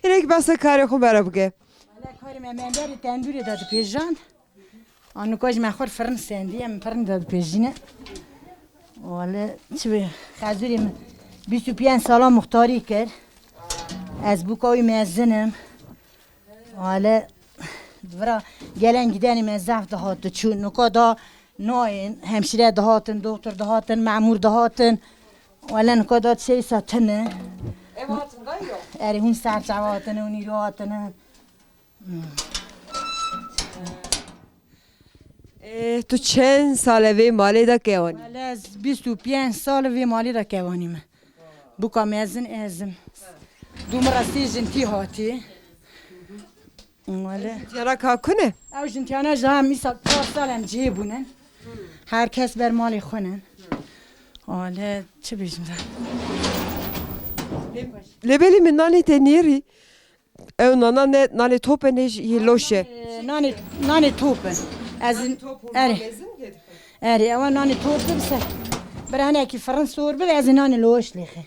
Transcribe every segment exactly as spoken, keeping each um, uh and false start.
Gerek behsa karê xwe bera bike. Wele karê me, me berê tendûrê de dipêjan. Anuka ji me xwe firin sendiye, em firin de dipêjîne. Wele çi be, xezûrê min bîst û pênc sala muxtarî kir. Ez bûka wî mezin im. Wele vira gelen gidenê me zehf dihat diçû. Nuka da nayên, hemşire dihatin, doktor dihatin, memûr dihatin. Wele nuka da çeysa tine. Ev hatin da yok. Erê hûn ser çava hatine, hûn îro hatine. Ê, tu çend sal e vê malê de kewanî? Wele ez bîst û pênc sal vê malê de kewanî me. Bûka mezin ez im. Dû min re sê jin tî hatî. Wele. Jiyana ka ku ne? Ew jin tiyana ji ha em îsa çar sal em cihê bûnin. Her kes ber malê xwe ne. Wele çi bêjim de. Lê belê min nanê te nêrî. Ew nana ne, nanê top e, ne jî yê loş e. Ee, nanê, nanê top e. Ez Nanê top û erê. Mezin lê dixin. Erê, ewa nanê top e, bi ser. Bira hinekî firin sor bi, ez ê nanê loş lê xê.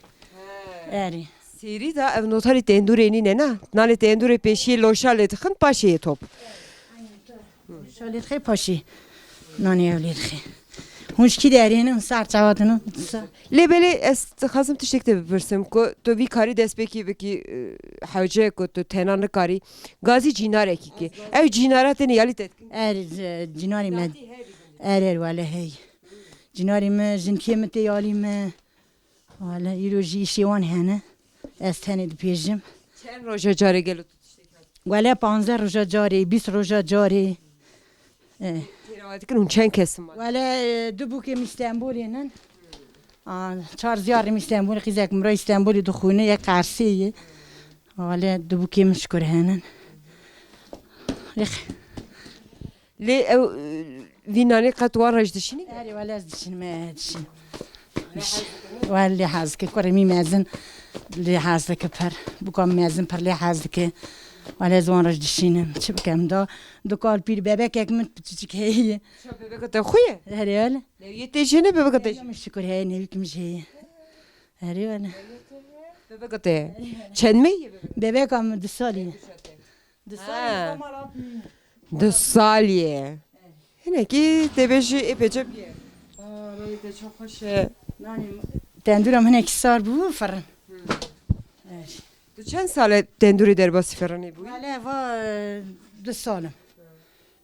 He. Erê. Sêrî de ev notarî tendûrê nîne, ne? Nanê tendûrê pêşiyê loşa lê dixin, paşê yê top. Şalê dixê paşî. Nanê ew lê dixê. Hûn ji kî derê ne? Hûn ser çawa tine? Lê belê ez dixwazim tiştek te bipirsim ku tu vî karî destpêkî bikî, e, hewce ku tu tena nikarî. Gazî cînarekî kî. Ew cînara tenê yalî te dikin? Er, e, cînarî me. Er, er, wele hey. Cînarî me, jinkiyê min tê yalî me. Wele îro jî îşê wan hene. Ez tenê dipêjim. Çend roja carê gelo tu tiştek? Wele panzdeh roja carê, bîst roja carê. E. Têra dikin hûn çend kes in? Wele, e, du bûkê min Stenbolê nin. A, çar ziyarê min Stenbolê, qîzek min re Stenbolê dixwîne, yek Qersê ye. Wele du bûkê min şikur henin. Yek. Lê ew, e, vî nanê qet wan re jî dişînî? Erê, wele ez dişînim, e, dişînim. Wele lê hez dike, kurê min mezin lê hez dike pir. Bûka min mezin pir lê hez dike. Wele ez wan re jî dişînim. Çi bikim da? Du kal pîr bebekek min piçiçik heye. Şa bebeka te xwe ye? Erê, wele. Newiyê te jê ne bebeka te jî? Min şikur heye, newîk min jî heye. Erê, wele. Bebeka te ye? Çend meh ye bebek? Bebeka min du salî ye. Du salî Ha. ye, mala. Du salî ye. Hinekî tê bêjî ê pêçe bîye. Aa, nanê te çok hoş e. Nanê tendûra min hinekî sar bû, firin. Hı. Evet. Tu çend sal e tendûrê derbasî firinê bûyî? Wele va, e, du sal im.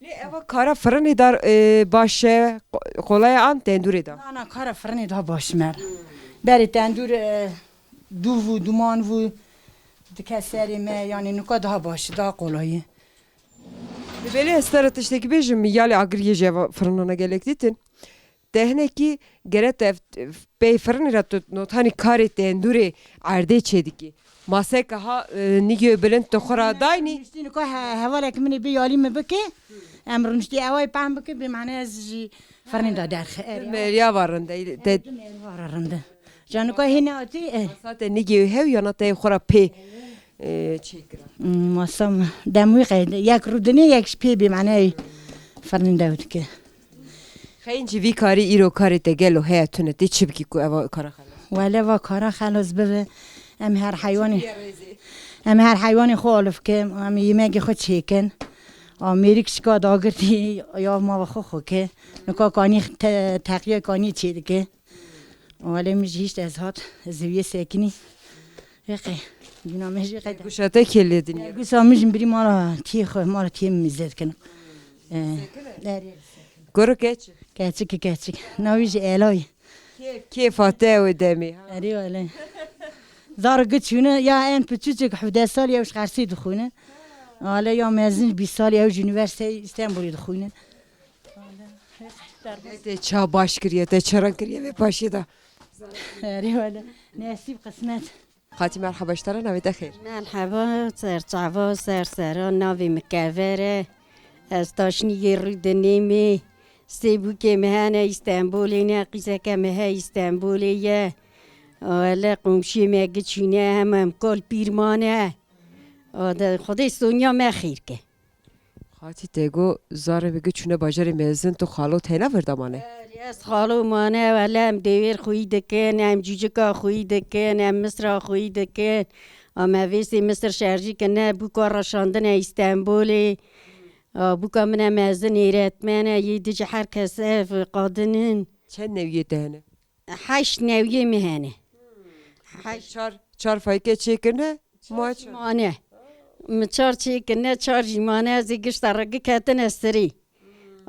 Lê eva kara firinê dar, e, baş e, qo-, qolay e an tendûrê da? Na, na, kara firinê daha baş mer. Berê tendûr, e, dûv û duman bû, dike serê me, yani nuka daha baş, daha kolay e. Belê ez te re tiştekî bêjim, yalê agiriyê jî eva firinana gelek dîtin. Te hinekî gere te ev, pey firinê re tu notanî karê tendûrê erdê çêdikî. Maseke ha, e, nîgê bilind tu xwe ra daynî. Rûniştî nika he-, hevalek min ê bê yalî min bike. Em rûniştî eway pem bike, bê mane ez jî firinê de derxe. Erê, Meriya va rinde. Te erê, tu meriya va rinde. Canika hê nehatî, e. Masa te nîgê hew yana te xwe ra pê, e, çêkira? Hmm, masa min. Dem wî qey-, yek rûdinê, yek ji pê bê mane firinê de dike. Xeyncî vî karî îro karê te gelo heye tune, tê çi bikî ku eva kara xelas? Wele va kara xelas bibe. Em her heywanê, em her heywanê xwe alif kin, em yemegê xwe çêkin. A mêrik şika dagirtî, ya mava xwe xwe ke. Nika kanî te-, teqiya kanî çêdike. Wele min jî hişt ez hat, ez ê wiyê sekinî. Yê qey, dîna me jî qey. Guşa te kê lê dinê? Guşa min jî birî mala tiyê xwe, mala tiyê min mîze dikin. E, erê. Kuro keçik? Keçik, keçik. Navî jî Elay. Kê, kêfa te ew demê, ha? Erê wele. Zar giçûne, ya en piçûçik hevdeh salî ew ji Qersê dixwîne. Wele ya mezin bîst salî ew ji Unîversîteya Îstenbulê dixwîne. Te ça baş kiriye, te çaran kiriye vê paşê de. Erê wele. Nesîb, qismet. Xatî merheba ji te re, navê te xêr? Merheba, ser çava, ser seran, navê min Kever e. Ez taşnîgê Rûdinê me. Sê bûkê me hene Îstenbolê ne, qîzeke me he Îstenbolê ye. Wele qomşiyê me giçîne, hema em kal pîr mane. Ade, Xwedê sonya me xêr ke. Xatî te got, zarê min giçûne bajarê mezin, tu xalo teyna vir de mane? Erê, ez xalo mane, wele em dêwêr xwî dikin, em cûcika xwî dikin, em misra xwî dikin. A me vêsê Misir şerjî kirine, bûka reşandine Îstenbolê. A bûka min e mezin êretmen e, yê di jî her kes ev qadin in. Çend newiyê te hene? Heşt newiyê min hene. Heşt. Çar, çar fayke çêkirine? Çar Ma jî çar. Mane. Min çar çêkirine, çar jî mane. Ez ê gişta regi ketine sirî.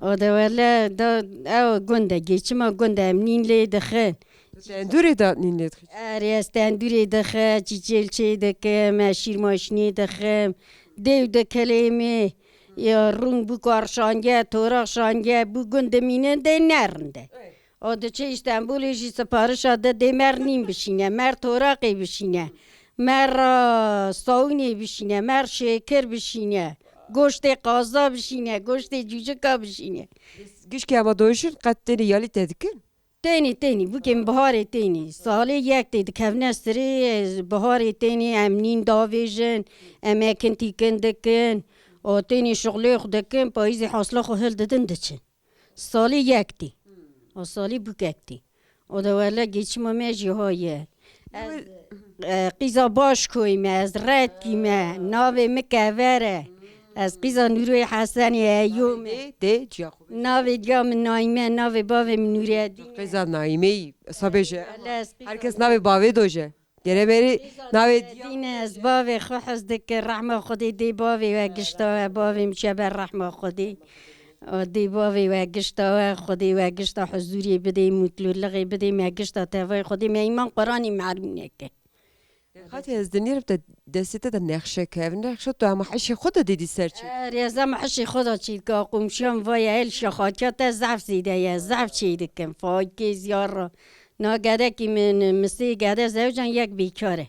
O de wele da ew gund e, geçima gund e, em nîn lê dixin. Tu tendûrê de nîn lê dixî? Erê, ez tendûrê dixe, çîçêl çê dikim, ez şîr maşînê dixim. Dêw dikilêmê, ya rûn bû kar şange, toraq şange, bû gund dimînin dê nerinde. Ey. O diçe Îstenbulê jî siparişa de dê mer nîn bişîne, mer toraqê bişîne, mer, a, sawînê bişîne, mer şêkir bişîne, goştê qaza bişîne, goştê cûcika bişîne. Gişkê ema dojin qet tênî yalî te dikin? Tênî, tênî, bikên biharê tênî. Salê yek tê dikevne sirê, biharê tênî em nîn davêjin, em ekin tîkin dikin, o tênî şixulê xwe dikin, payîzê hasla xwe hildidin diçin. Salê yek tê. O salê bûkek tê. O de wele geçima me jî ha ye. Ez, e, qîza Başkoyî me, ez Redkî me, navê min Kever e. Ez qîza Nûrê Hesenê Eyûm me. Dê, dê, ciya xwe bêje. Navê diya min Naîme, navê bavê min Nûreddîn e. Qîza Naîmeyî, wisa bêje. Wele ez qîza Her kes navê bavê doje. Gere berî navê Dîne ez bavê xwe hez dikim, rehma Xwedê dê bavê we gişta we, bavê min çe ber rehma Xwedê. O dê bavê we gişta we, Xwedê we gişta huzûrê bidê, mutlulixê bidê, me gişta tevayê Xwedê, me îman Quranî merû neke. Xatî ez dinêrim te destê te de nexşe kevin, nexşe tu hema hişê xwe de didî ser çê. Erê, ez hema hişê xwe de çê dikim, qomşiyan vay el şaxatiya te zehf zêde ye, zehf çê dikim, faykê ziyara. Na gedekî min, min sê gede zewcan yek bêkar e.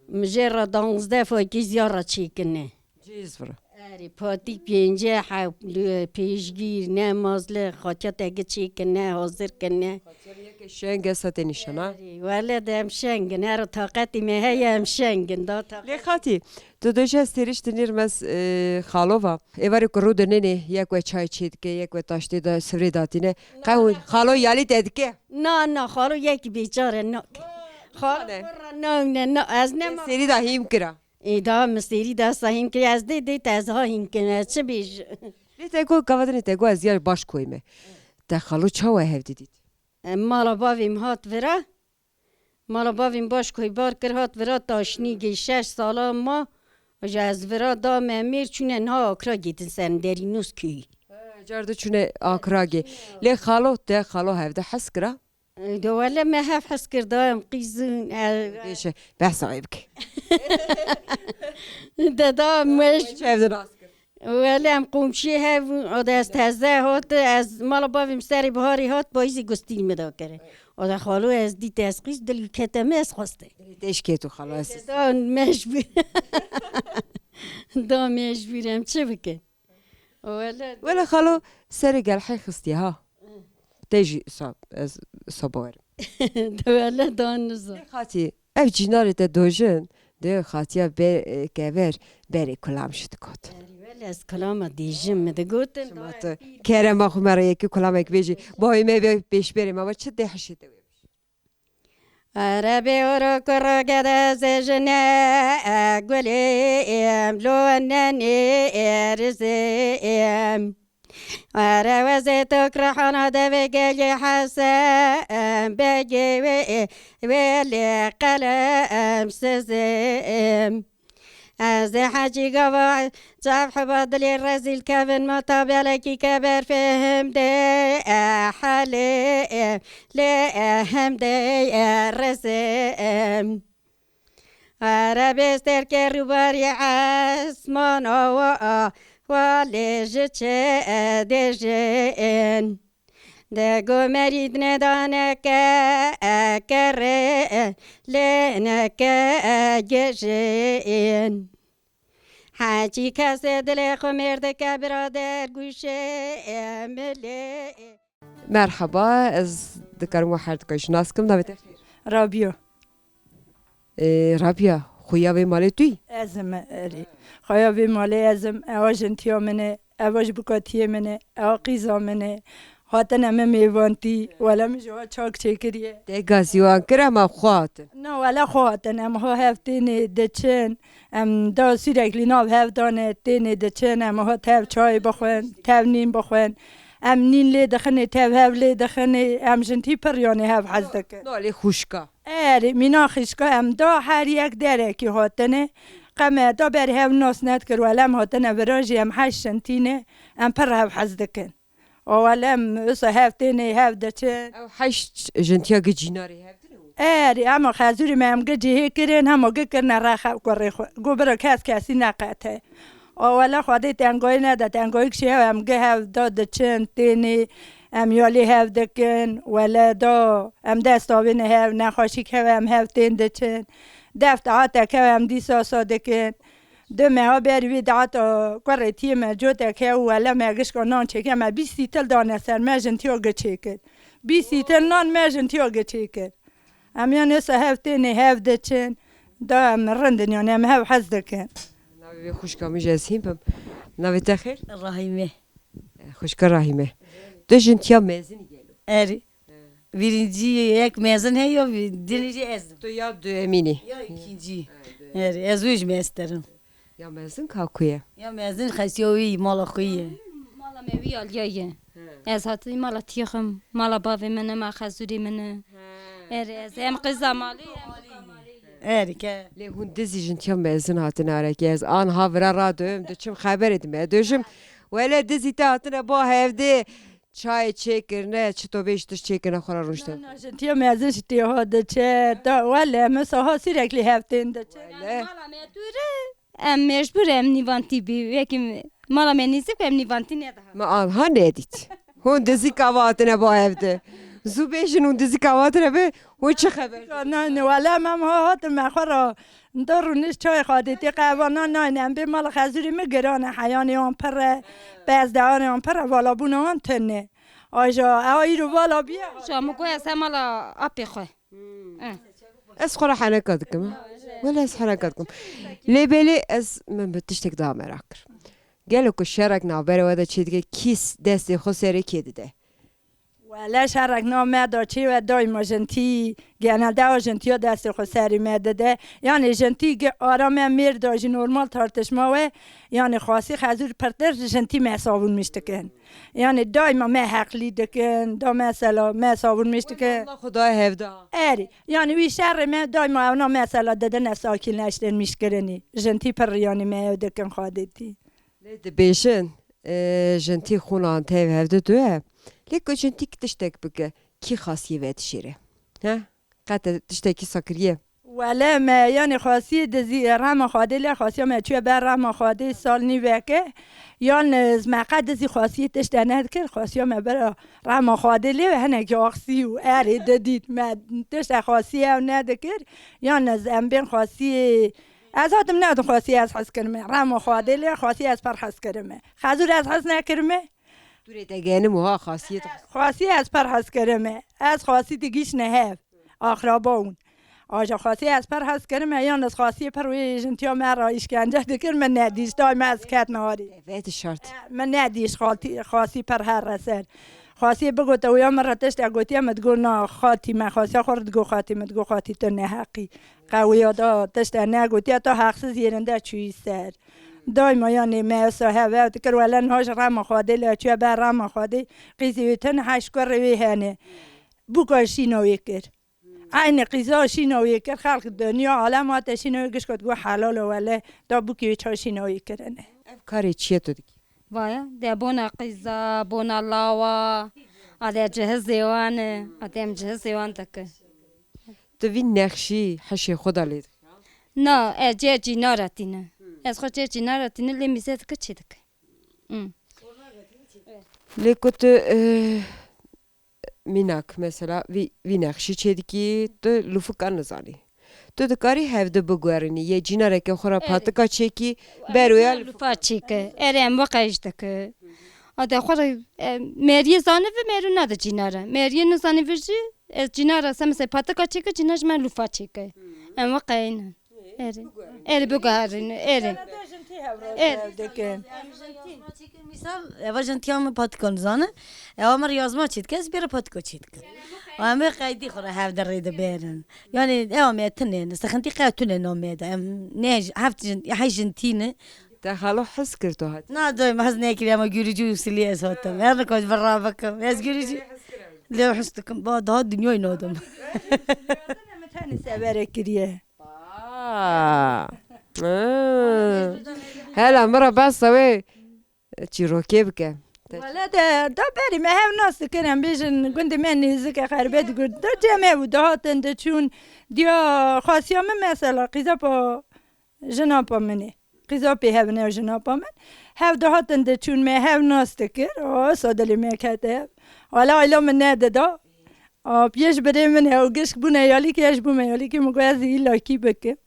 Min jê re danzdeh faykî ziya re çêkirine. Cihêz vira. Erê, patîk pênce heb, li, pêşgîr, nemazli, xatiya te gi çêkirine, hazir kirine. Xatiya yeke şeng e, sa tê nîşana. Erê, wele de em şeng in, her taqetî me heye em şeng in, da taqet. Lê xatî, tu dê ji ez têrîş dinêr me, e, xalo va. Êvarê ku rû dinênê, yek we çay çê dike, yek we taştê da, sivrê datîne. Qe xalo yalî te dike? Na, na, xalo yekî bêçare nake. Xalo Xale. Xwe re nayne, na, ez nema. Sêrî da hîm kira. Ê da, min sêrî da sa hîm kira, ez dê, dê te ez ha hîm kirim, ez çi bêjim? Lê te got, gava dinê te got, ez ya baş koyme. Te xalo çawa hev didît? E, mala bavê min hat vira. Mala bavê min baş koybar kir, hat vira Taşnîgê, şeş sala ma. Ji ez vira da me mêr, çûne niha Akragê din ser Derînoz köyî. He, car de çûne Akragê. Lê xalo te, xalo hevde hez kira? E, de wele me hev hez kir, da em qîzin, e, Bêje, behsa wê bike. De da me Çi hevde nas kir? Wele em qomşî hev bûn, o de ez teze hat, ez mala bavê min serê biharê hat, payîzê gustîn min da kere. O de xalo ez dît ez qîz, dil kete me ez xweste. Dilê te jî keto xalo ez. Da mecbûr. Da mecbûr em çi bikin? Wele Wele xalo serê gelhê xistiye ha. Te jî sa, ez sa bawerim. De wele da niza. Xatî, ev cînarê te dojin, de xatiya be, e, kever berê kulam jî digot. Erê, wele ez kulama dêjim, min digotin, Şima da tu ez pîr kerema xwe me re yekî kulamek bêjî. Bavê me be pêşberê me, çi dê hişê te wê bêjî? Erebê oro kuro gede zêjine, e, gulê em lo nenê, e, rizê em. Ere wezê tok rehana devê gelê Hesen, begê wê, wê lê qelem sizê em. Ez ê hecî gava çav heba dilê rezîl kevin ma tabelekî keber fehim de, e, helê, e, lê, e, hem de, e, rezê em. Erebê sterkê rûbarî esman awa a, wa lê ji çi, e, dêjin. De gomerî dine daneke, e, kerê, e, lê neke, e, gêjin. Hecî kesê dilê xwe mêr dike birader guşê, e, milê. Merheba, ez dikarim we her dika jî nas kim, navê te? Rabia. Ee, Rabia, xuya vê malê tu yî? Ez im, erê. Xuya vê malê ez im, ewa jintiya min e, ewa ji bikatiyê min e, ewa qîza min e. Hatine me mêvantî, wele min ji ha çak çêkiriye. Te gazî wan kir, em xwe hatin. Na, wele xwe hatin, em ha hev tênê diçin, em da sürekli nav hev dane, tênê diçin, em ha tev çayê bixwin, tev nîn bixwin. Em nîn lê dixinê, tev hev lê dixinê, em jintî pir yanê hev hez dikin. Na, lê xwişka. Erê, mîna xişka em da her yek derekî hatine. Qe me da berî hev nas nedikir, wele em hatine vira jî em heşt jintî ne, em pir hev hez dikin. O wele em wisa hev tênê, hev diçin. Ew heşt jintiya gi cînarê hev din û? Erê, hema xezûrê me em gi cihê kirin, hema gi kirine rexe û kurê xwe. Got bira kes kesî neqete. O wele Xwedê tengayî nede, tengayî kişî hev em gi hev da diçin, tênê, em yalî hev dikin, wele da em dest avêne hev, nexweşîk hev em hev tên diçin. Def daetek hev em dîsa sa dikin. Di meha berî vê dihata kurê tiyê me cotek hew û wele me gişka nan çêke me bîst sîtil dane ser me jintiya gi çêkir. Bîst sîtil nan me jintiya gi çêkir. Em yan êsa hev tênê hev diçin. Da em rind in, yanî em hev hez dikin. Navê vê xwişka min jî ez hîn bim. Navê te xêr? Rahîme. Xwişka Rahîme. Tu jintiya mezin î gelo? Erê. Birinci yek mezin heye, dinê jî ez im. Tu ya duemîn î. Ya ikinci. Erê, ez wê jî meztir im. Ya mezin ka ku ye? Ya mezin xesiya wî, mala xwe ye. Mala me wî aliya ye. Ez hatî mala tîxim, mala bavê min e, ma xezûrê min e. Erê, ez hem qiza malê, hem qiza malê ye. Erê ke. Lê hûn dizî jintiya mezin hatine arekê. Ez anha vira radyoyum diçim xeberê dime dojim. Wele dizî te hatine ba hevdê. Çayê çêkirine, çi to bêj tişt çêkirine xwe re rûniştin. Na, na, jintiya mezin jî têha diçe. Da wele, em saha sürekli hev tên diçe. Wele. Mala me dûr e, em mecbûr em nîvantî bî. Wekî mala me nîzik, em nîvantî nedihat. Me anha nedît. Hûn dizî kavatine ba hev de. Zû bêjin hûn dizî kavatine be, hûn çi xeber? Na, na, wele em, em ha hatin me xwe re. Nda rûnişt çayê xwedê tê qehwana nayne, em bê mala xezûrê min giran e, heyanê wan pir e, bezdeyanê wan pir e, valabûna wan tune. Aja, ew îro vala bîye. Ja min got ez hem mala apê xwe. Eh. Ez xwe re heneka dikim, ha? Wele ez heneka dikim. Lê belê ez, min bi tiştek daha merak kir. Gelo ku şerek navbera we de çêdike, kî s-, destê xwe serê kê dide? Wele şerek na me da çê we daîma jintî, genelde o jintiya destê xwe serî me dide. Yanî jintî gi ara me mêr da jî normal tartişma we, yanî xwasî xezûr pirtir jintî me savûnmiş dikin. Yanî daîma me heqlî dikin, da mesela me savûnmiş dikin. Allah Xwedayê hevda. Erê, yanî wî şerê me daîma ewna mesela didine sakînleştirmiş kirinî. Jintî pir yanî me ew dikin xwedêtî. Lê dibêjin, e, jintî xûnan tev hevdi du e. Lê ku jintî tiştek bike, kî xasiyê vedişêre? He? Qet te tiştekî sa kiriye? Wele me, yanî xasiyê dizî, rehma Xwedê lê xasiya me çûye ber rehma Xwedê sal nîveke. Yalniz me qet dizî xasiyê tişte nedikir, xasiya me bera rehma Xwedê lê hinekî axsî û erê didît. Me tişte xasiyê ew nedikir. Yalniz em bên xasiyê Ez hatim nedim xwesî ez hez kirime. Rema Xwedê lê xwesî ez pir hez kirime. Xezûr ez hez nekirime. Dûrê te genim wiha xasiyê te. Xwesî ez pir hez kirime. Ez xwesî digîşne hev. Axraba hûn. Aja xwesî ez pir hez kirime. Yan ez xwesî pir wê jintiya me re îşkence dikir, min nedîşt. Daîma ez ketime warî. Ve dişart. Min nedîşt xaltî-, xwesî pir herre ser. Xwesî bigote wê ya min re tiştek gotiye, min digot na xatî me, xwesiya xwe re digot xatî, min digot xatî tu neheqî. Qewiya da tişte negotiye, ta heqsiz yerinde çûyî ser. Daîma yanê me wisa hev ev dikir, wele niha ji rema Xwedê lê çûye ber rema Xwedê, qîzê wê tune heşt kurê wê hene. Bûka şîna wê kir. Eynî qîza şîna wê kir, xelk dinya alem hate şîna wê giş got, got helal e wele, da bûkê wê ça şîna wê kirine. Ev karê çi ye tu dikî? Vaya, de bona qîza, bona lawa, ade cihizê wan e, ade em cihizê wan dikin. Tu vî nexşî hişê xwe de lê dixî? Na, ez cê cînara tîne. Ez xwe cê cînara tîne, lê mîze dike çê dike. Hmm. Lê ku tu, eh, mînak, mesela, vî, vî nexşî çê dikî, tu lûfika nizanî. Tu dikarî hevdi biguherînî, yê cînareke xwe re Erê. patika çêkî, Erê, ber wê ya lûf- lûfa çêke. Erê, em weqe jî dike. Ade xwe re, e, meriyê zanivi, merû nade cînare. Meriyê nizanî vir jî, ez cînara se, mesela, patika çêke, cînar ji me lûfa çêke. Em weqe eyne. Erê. Erê, biguherîne, erê. Ê. Ev dikin. Mîsal, eva jin tiya min patika nizane. Ewa min riyazma çê dike, ez bêra patika çê dikim. Û em ê qeydî xwe re hev de rê de bêrin. Yani ewa me tune ne, sexintî qew tune name de. Em ne j-, heft jin, hej jin tîne. Te xalo hez kir tu hat. Na doy me hez nekiriye ama gürücü usulü ez hatim. Her ne koz bir rabikim. Ez gürücü. Lê hez dikim. Ba daha dünyayı nadim. Em tenê severek kiriye. Aa. Hı. Hela min re behsa wê çîrokê bike. Wele de, da berî me hev nas dikin, em bêjin gundê me nêzik e, Xerbet gund. Da cem hebû, dihatin, diçûn, diya xasiya min mesela, qîza pa jina pa min ê. Qîza pê hev ne jina pa min. Hev dihatin, diçûn, me hev nas dikir. O, sa dilê me kete hev. Wele ayla min nedida. A, piyê ji birê min e, û gişk bûne yalîkî, ez bûme yalîkî, min got ez îlakî bikim.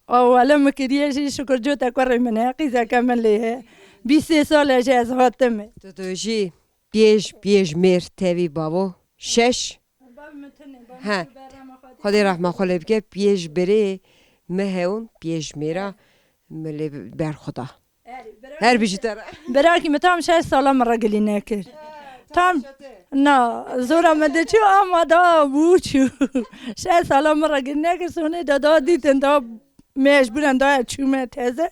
A, wele min kiriye jî, şukur cota kurê min e, qîzeke min lê heye. Bîst sê sal e jî ez hatime. Tu dojî piyê ji, piyê ji mêr tevî bavo şeş. He. Xwedê rehma xwe lê bike, piyê ji birê min hewin, piyê ji mêra min lê ber xwe da. Her bijî te re. Birakî min tam şeş sala min re gilî nekir. Tam, na, zora min diçû ama da bû çû. Şeş sala min re gilî nekir, sonê de da dîtin da mecbûren da çûme teze.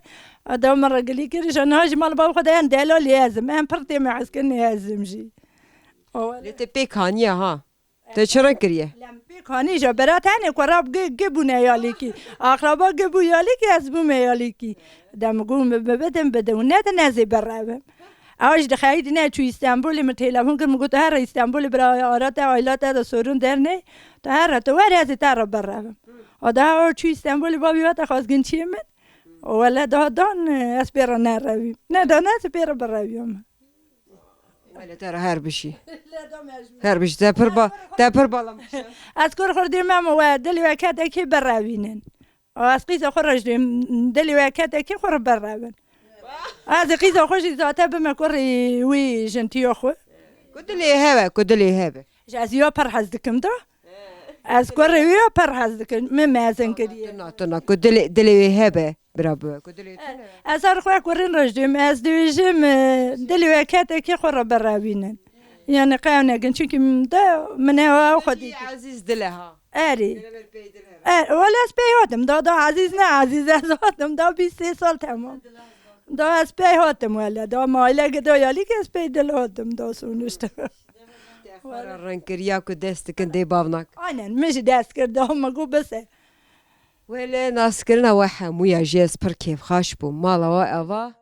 Da min re gilî kir, ji niha ji mal bab xwe de em delalê ez im. Em pir tê me hezkirinê ez im jî. Lê te pê kaniye ha. Te çi re kiriye? Lem pê kanî ja bera tenê ku rab gi, gi bûne yalîkî. Aqraba gi bû yalîkî, ez bûme yalîkî. Dem gu mi bibidin, bidin. Û nedin ez ê birevim. Ew ji dixeyî dine çû Îstanbulê, min telefon kir, min got, "Here Îstanbulê bira ara te, ayla te de sorun dernê. Tu here tu were, ez ê te re birevim." O daha o çû Îstanbulê, babî hate xwazgin çiyê min. O wele daha dan, ez pê re nerevîm. Nedan ez ê pê re bireviyam. Wele te re her bijî. Her bijî. Te pir ba, te pir bala. Ez kur xurdî me mi we dilê we ketekî birevînin. Ez qîza xwe re jî dilê we ketekî xwe re birevin. Ez qîza xwe jî zate bime kurî wî jintiyo xwe. Ku dilê heve, ku dilê heve. Ji ez ya pir hez dikim da. Ez kurê wî ya pir hez dikim. Min mezin kiriye. Tuna, tuna, ku dilê, dilê wê hebe. Bira bi, ku dilê tune. Ez her xwe kurin re jîm, ez dibêjim, e, dilê we ketekî xwe re birevînin. Yani qew nekin, çünkü m-, de min ew, ew xwe dî. Ezîz dile ha. Erî. Dile ber pey dil hebe. Er, wele ez pey hatim, da, da ezîz ne ezîz, ez hatim, da bîst sê sal temam. Da ez pey hatim wele, da maile gida yalî ki ez pey dil hatim, da sonuçta. Te xwe re rengkiriya ku dest dikin dê bavnak. Aynen, min jî dest kir, da min got bise. Wele naskirina we hemûya jî ez pir kêfxaş bûm. Mala we ava